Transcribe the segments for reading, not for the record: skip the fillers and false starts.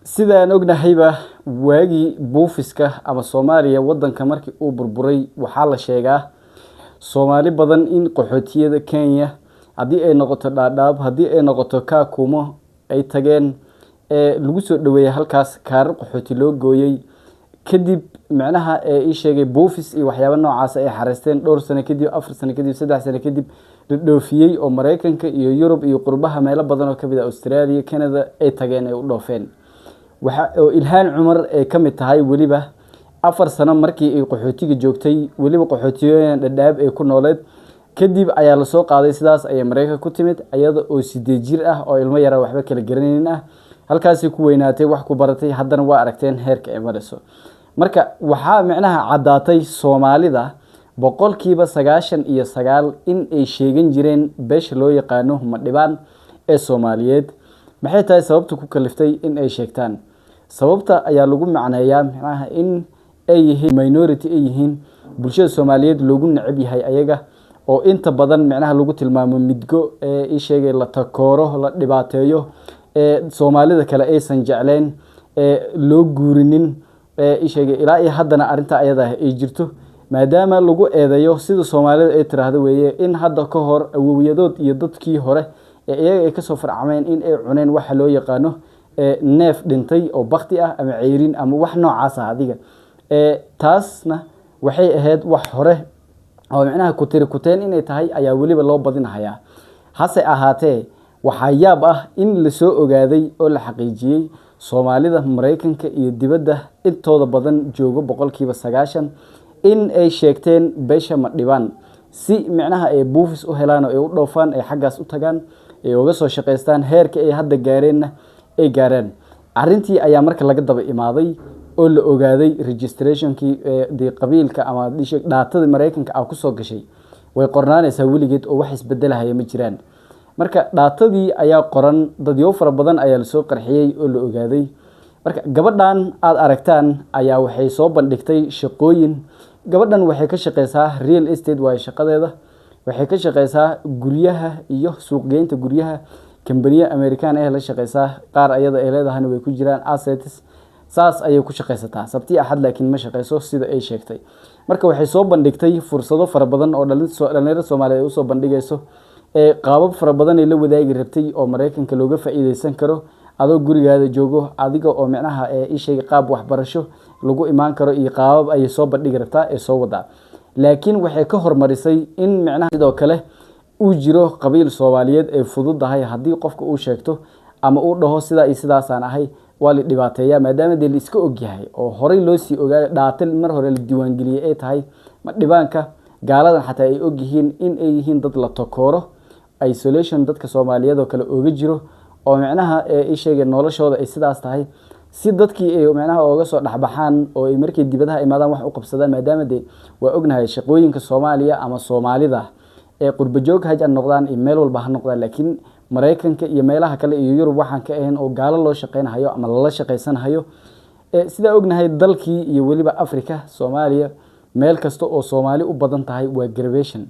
Sidaan ognahayba, waagii buufiska ama Soomaaliya wadanka markii uu burburay, waxaa la sheegaa Soomaali badan in qaxootiyada Kenya, haddii ay noqoto Dhaadhaab, haddii ay noqoto Kaakumo, ay tageen ee lagu soo dhaweeyey halkaas, kaarar qaxooti loo gooyey. Kadib micnaha ee ii sheegay buufis iyo waxyaabo noocaas ay xareysteen. Dhowr sano kadib, 4 sano kadib, 3 sano kadib, la dhoofiyey oo Maraykanka iyo Yurub iyo qurbaha meelo badan oo kamid ah, Australia, Canada ay tageen, ay u dhoofeen. Waxa oo Ilhaan Cumar ay ka mid tahay. Weliba 4 sano markii ay qaxootiga joogtay, weliba qaxootiyooyin Dhadhaab ay ku nooleed, kadib ayaa lasoo qaaday. Sidaas ayay Maraykanka ku timid iyada oo 8 jir ah oo ilmo yara waxba kala garanaynin ah. Halkaasay ku weynaatay, wax ku baratay, haddana waa aragteen heerka ay marayso. Marka waxaa micnaha caddaatay Soomaalida 99% in ay sheegan jireen beesha loo yaqaano Madhibaan ee Soomaaliyeed. Maxay tahay sababta ku kaliftay in ay sheegtaan? Sababta ayaa lagu macneeyaa micnaha in ay yihiin minority, ay yihiin bulshada Soomaaliyeed loogu necab yahay ayaga, oo inta badan micnaha lagu tilmaamo midgo ee ii sheegay la takooro, la dhibaateeyo, ee Soomaalida kale aysan jecleen, ee loo guurinin, ee ii sheegay. Ilaa iyo haddana arrinta ayada ah ay jirto, maadaama lagu eedeeyo, sida Soomaalida ay tiraahdo weeye, in hadda ka hor awowyadood iyo dadkii hore ee iyaga ay kasoo farcameen in ay cuneen waxa loo yaqaano neef dhintay oo bakti ah ama ceyrin ama wax noocaas ah adiga. Taasna waxay ahayd wax hore oo micnaha kutiri kuteen inay tahay ayaa weliba loo badinahayaa. Hase ahaatee, waxaa yaab ah in lasoo ogaaday oo la xaqiijiyey Soomaalida Maraykanka iyo dibadda intooda badan joogo, 90%, in ay sheegteen beesha Madhibaan si micnaha ay buufis u helaan oo ay u dhoofaan, ay xaggaas u tagaan, ay uga soo shaqaystaan, heerka ay hadda gaareenna ay gaareen. Arrintii ayaa marka laga daba imaaday oo la ogaaday registrationkii dee qabiilka ama data-da Maraykanka ah kusoo gashay way qornaanaysaa weligeed oo wax isbedelahaya ma jiraan. Marka data-dii ayaa qoran, dadyo fara badan ayaa lasoo qarxiyey oo la ogaaday. Marka gabadhan aada aragtaan ayaa waxay soo bandhigtay shaqooyin. Gabadhan waxay ka shaqeysaa real estate waayo shaqadeeda. Waxay ka shaqeysaa guryaha iyo suuqgeynta guryaha. Kambaniya American eh la shaqeysaa, qaar ayada ay leedahana way ku jiraan, assets saas ayay ku shaqeysataa. Sabti, Axad laakiin ma shaqeyso, sida ay sheegtay. Marka waxay soo bandhigtay fursado fara badan oo dhalinyarada Soomaaliyeed ay usoo bandhigayso, ee qaabab fara badan ay la wadaagi rabtay oo Maraykanka looga faa'iideysan karo adoo gurigaada joogo, adiga oo micnaha ee ii sheegay qaab waxbarasho lagu imaan karo iyo qaabab ayay soo bandhigi rabtaa ee soo wadaa. Laakiin waxay ka hormarisay in micnaha sidoo kale uu jiro qabiil Soomaaliyeed ay fududahay haddii qofka uu sheegto ama uu dhaho sidaa iyo sidaasaan ahay, waa la dhibaateeyaa, maadaama dee la iska ogyahay oo horey loo sii ogaayo, data mar hore la diiwaangeliyey ay tahay Madhibaanka. Gaaladan xataa ay ogyihiin in ay yihiin dad la takooro, isolation dadka Soomaaliyeed oo kale ooga jiro, oo micnaha ee ii sheegay noloshooda ay sidaas tahay, si dadkii ay micnaha ooga soo dhexbaxaan oo ay markay dibadaha imaadaan wax u qabsadaan, maadaama dee waa ognahay shaqooyinka Soomaaliya ama Soomaalida ee qurba joog haj noqdaan iyo meel walba ha noqdaan, laakiin Maraykanka iyo meelaha kale iyo Yurub waxaan ka ahayn oo gaalo loo shaqeynhayo ama lala shaqaysanhayo. Sidaa ognahay dalkii iyo weliba Africa, Soomaaliya, meel kasta oo Soomaali u badan tahay waa graduation,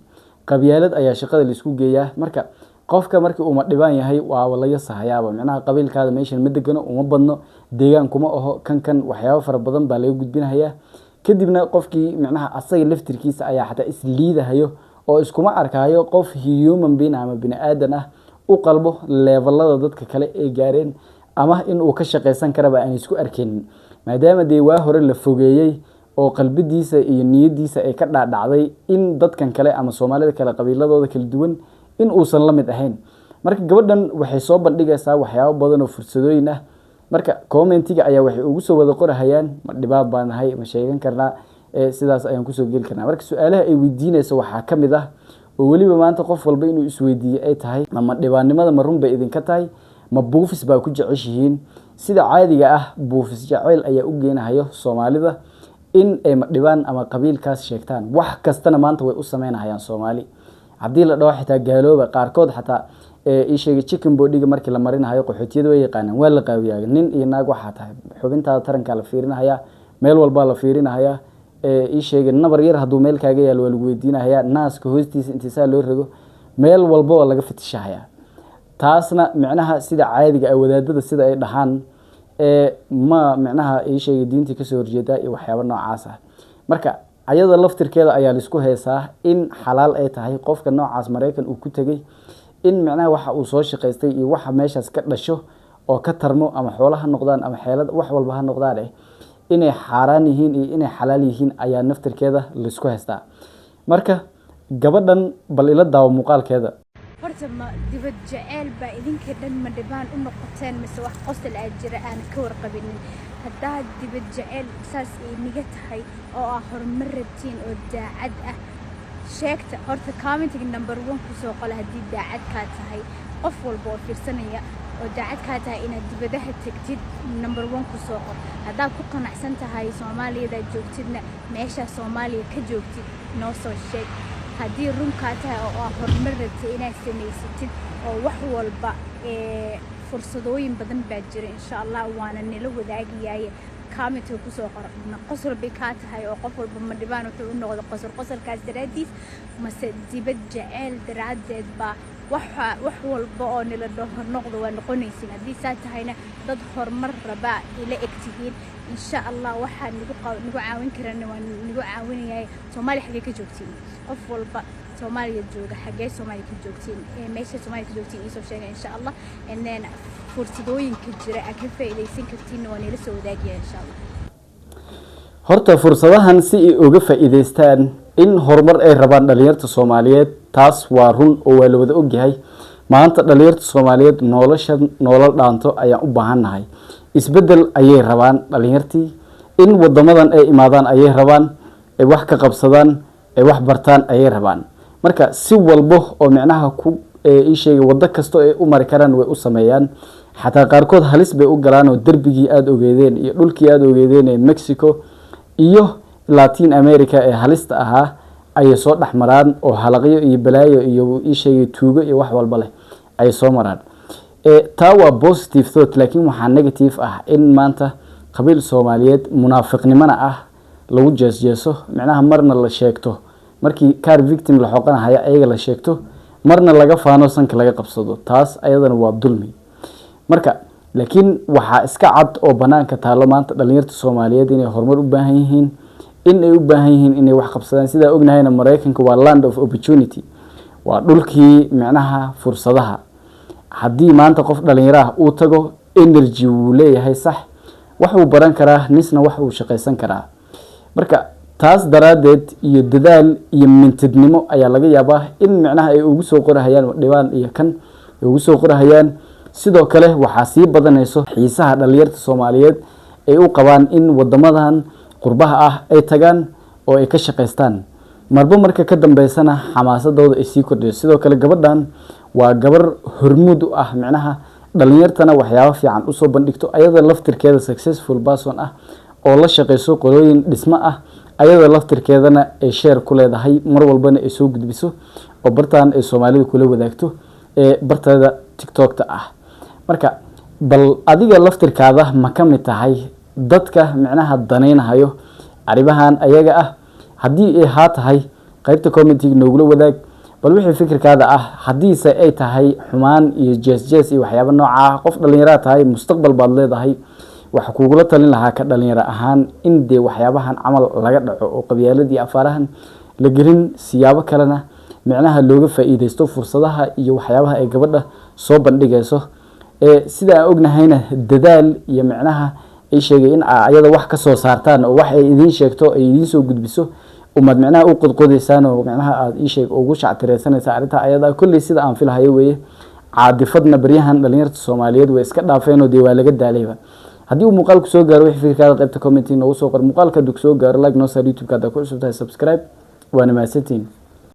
qabyaalad ayaa shaqada laisku geeyaa. Marka qofka markii uu Madhibaan yahay waa la yasahayaaba, micnaha qabiilkaada meeshan ma degano, uma badno, deegaan kuma aho, kan kan waxyaabo fara badan baa laga gudbinayaa. Kadibna qofkii micnaha asaga laftirkiisa ayaa xataa isliidahayo oo iskuma arkayo qof human being ama bini aadan ah, u qalbo levelada dadka kale ay gaareen ama in uu ka shaqaysan karaba aan isku arkaynin, maadaama dee waa hore la fogeeyey oo qalbidiisa iyo niyadiisa ay ka dhaadhacday in dadkan kale ama Soomaalida kale qabiiladooda kala duwan in uusan la mid ahayn. Marka gabadhan waxay soo bandhigaysaa waxyaabo badan oo fursadooyin ah. Marka commentiga ayaa waxay ugu soo wada qorahayaan: ma dhibaab baan nahay? Ma sheegan karnaa? Sidaas ayaan kusoo geli karnaa? Marka su-aalaha ay weydiinayso waxaa ka mid ah, oo weliba maanta qof walba inuu isweydiiye ay tahay: ma dhibaannimada ma run bay idinka tahay? Ma buufis baa ku jeceshihiin? Sida caadiga ah buufis jaceyl ayaa u geenahayo Soomaalida in ay Madhibaan ama qabiilkaas sheegtaan. Wax kastana maanta way u sameynahayaan Soomaali. Haddii la dhaho xitaa gaalooba, qaarkood xataa ii sheegay chicken bodyga markii la marinahayo, qaxootiyada way yaqaanaan, waa la qaawiyaa, nin iyo naag waxaa tahay, xubintaada tarankaa la fiirinahayaa, meel walbaa la fiirinahayaa. Ii sheegay nabar yar hadduu meel kaaga yaalo waa lagu weydiinahayaa, naaska hoostiisa intiisaa loo rogo, meel walba waa laga fitishahayaa. Taasna micnaha sida caadiga ah wadaadada sida ay dhahaan Ma micnaha ii sheegay diintii kasoo horjeedaa iyo waxyaabo noocaas ah. Marka ayada laftirkeeda ayaa laisku heesaa in xalaal ay tahay qofka noocaas Maraykan uu ku tegay, in micnaha waxa uu soo shaqaystay iyo waxa meeshaas ka dhasho oo ka tarmo, ama xoolo ha noqdaan ama xeelad wax walba ha noqdaan, inay xaaraan yihiin iyo inay xalaal yihiin ayaa naftirkeeda laisku haystaa. Marka gabadhan bal ila daawo muuqaalkeeda. Horta ma dibad jeceel baa idinka dhan ma dhibaan u noqoteen, mise wax qosol aad jira aana ka warqabinin? Haddaad dibad jeceel saas ay niga tahay oo aa horumar rabtiin oo daacad ah, sheegta. Horta commentiga number one kusoo qola haddii daacad kaa tahay. Qof walba oo fiirsanaya oo daacad kaa tahay inaad dibadaha tegtid, number one kusoo qor. Haddaad ku qanacsan tahay Soomaaliyadaad joogtidna, meeshaa Soomaaliya ka joogtid noo soo sheeg. Haddii runkaa tahay oo aa horumar rabtay inaad samaysatid oo wax walba fursadooyin badan baa jira, insha Allah waana nila wadaagayaye, commentiga kusoo qor. Ma qosol bay kaa tahay oo qof walba ma dhibaan wuxuu u noqday qosol qosolkaas daraaddiis, mase dibad jeceel daraaddeed baa waxa wax walba oo nila dhaho noqdo waa noqonaysin? Haddii saa tahayna, dad horumar rabaa ila eg tihiin. Insha Allah waxaa nagu caawin karana waa nagu caawinayay. Soomaaliya xaggee ka joogtiin? Qof walba Soomaaliya jooga, xaggee Soomaaliya ka joogtiin? Meesha Soomaaliya ka joogtiin iisoo sheega, insha Allah. And then fursadooyinka jira aad ka faa'iidaysan kartiinna waa nila soo wadaagaya, insha Allah. Horta fursadahan si ay uga faa'iidaystaan, in horumar ay rabaan dhalinyarta Soomaaliyeed, taas waa run oo waa la wada ogyahay. Maanta dhalinyarta Soomaaliyeed nolosha nolol dhaanto ayaan u baahannahay. Isbeddel ayay rabaan dhalinyartii, in wadamadan ay imaadaan ayay rabaan, ay wax ka qabsadaan, ay wax bartaan ayay rabaan. Marka si walbo oo micnaha ku ii sheegay, waddo kasta ay u mari karaan way u sameeyaan. Xataa qaarkood halis bay u galaan oo derbigii aada ogeedeen iyo dhulkii aada ogeedeen ee Mexico iyo Latin America ee halista ahaa ayay soo dhex maraan, oo halaqyo iyo balaayo iyo ii sheegay tuugo iyo wax walba leh ayay soo maraan. Taa waa positive thought, laakiin waxaa negative ah in maanta qabiil Soomaaliyeed munaafiqnimona ah lagu jeesjeeso, micnaha marna la sheegto markii car victim la xoqanahayo ayaga la sheegto, marna laga faano, sanka laga qabsado. Taas ayadana waa dulmi. Marka laakiin waxaa iska cad oo banaanka taalo maanta dhalinyarta Soomaaliyeed inay horumar u baahan yihiin, in ay u baahan yihiin inay wax qabsadaan. Sidaa ognahayna, Maraykanka waa land of opportunity, waa dhulkii micnaha fursadaha. Haddii maanta qof dhalinyaro ah uu tago, energy wuu leeyahay, sax, wax uu baran karaa, nisna wax uu shaqaysan karaa. Marka taas daraaddeed iyo dadaal iyo mintidnimo ayaa laga yaabaa in micnaha ay ugu soo qorahayaan dhibaan iyo kan ay ugu soo qorahayaan. Sidoo kale waxaa sii badanayso xiisaha dhalinyarta Soomaaliyeed ay u qabaan in wadamadan qurbaha ah ay tagaan oo ay ka shaqaystaan. Marba marka ka dambeysana xamaasadooda ay sii kordhayso. Sidoo kale gabadhan waa gabar hormuud u ah micnaha dhalinyartana, waxyaabo fiican usoo bandhigto, ayada laftirkeeda successful person ah oo la shaqeyso qolooyin dhismo ah, ayada laftirkeedana ay share ku leedahay, mar walbana ay soo gudbiso oo bartaan ay Soomaalida kula wadaagto ee barteeda TikTokta ah. Marka bal adiga laftirkaada ma ka mid tahay dadka micnaha danaynahayo arrimahan ayaga ah? Haddii ay haa tahay, qaybta commentiga noogula wadaag bal wixii fikirkaada ah. Haddiise ay tahay xumaan iyo jees jees iyo waxyaabo nooca ah, qof dhallinyaraa tahay, mustaqbal baad leedahay, waxa kugula talin lahaa ka dhalinyaro ahaan in dee waxyaabahan camal laga dhaco oo qabyaalad iyo afaarahan la gelin, siyaabo kalena micnaha looga faa'iideysto fursadaha iyo waxyaabaha ay gabadha soo bandhigayso. Sida aan ognahayna, dadaal iyo micnaha ay sheegay in ayada wax ka soo saartaan oo wax ay idiin sheegto, ay idiin soo gudbiso, umaad micnaha u qodqodaysaan oo micnaha aada ii sheeg ugu shactireysanaysa arrintaa ayada. Kolley sida aan filahayo weeye, caadifadna baryahan dhalinyarta Soomaaliyeed way iska dhaafeen oo dee waa laga daalayba. Haddii uu muuqaalku soo gaaro, wixii fikirkaada qaybta comment noogu soo qor. Muuqaalka hadduu soo gaaro, like noo saar. YouTube-ka haddaa ku cusub tahay, subscribe. Waana mahadsantihiin.